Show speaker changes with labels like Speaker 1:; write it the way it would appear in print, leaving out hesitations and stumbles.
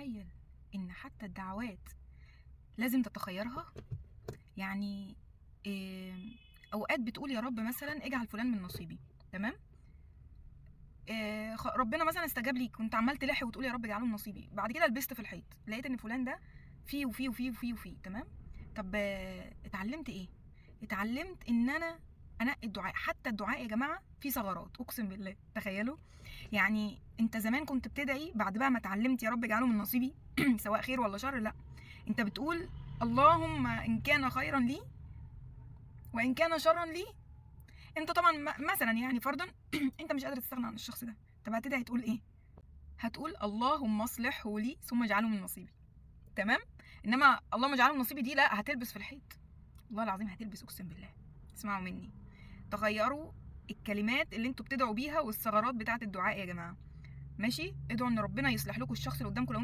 Speaker 1: تتخيل ان حتى الدعوات لازم تتخيرها؟ يعني إيه، اوقات بتقول يا رب مثلا اجعل فلان من نصيبي، تمام؟ إيه، ربنا مثلا استجاب ليك وانت عمال تلح وتقول يا رب اجعله من نصيبي، بعد كده لبست في الحيط، لقيت ان فلان ده فيه وفيه وفيه وفيه وفيه، تمام؟ طب اتعلمت ايه؟ اتعلمت ان انا انقي الدعاء. حتى الدعاء يا جماعة فيه ثغرات، اقسم بالله. تخيلوا، يعني انت زمان كنت بتدعي، بعد بقى ما اتعلمت يا رب اجعله من نصيبي سواء خير ولا شر، لا، انت بتقول اللهم ان كان خيرا لي وان كان شرا لي. انت طبعا مثلا يعني فرضا انت مش قادر تستغنى عن الشخص ده، طب هتدعي تقول ايه؟ هتقول اللهم اصلحه لي ثم اجعله من نصيبي، تمام؟ انما اللهم اجعله من نصيبي دي لا، هتلبس في الحيط، والله العظيم هتلبس، اقسم بالله. اسمعوا مني، تغيروا الكلمات اللي انتوا بتدعوا بيها والثغرات بتاعه الدعاء يا جماعة، ماشي؟ ادعوا ان ربنا يصلح لكم الشخص اللي قدامكم لو انتوا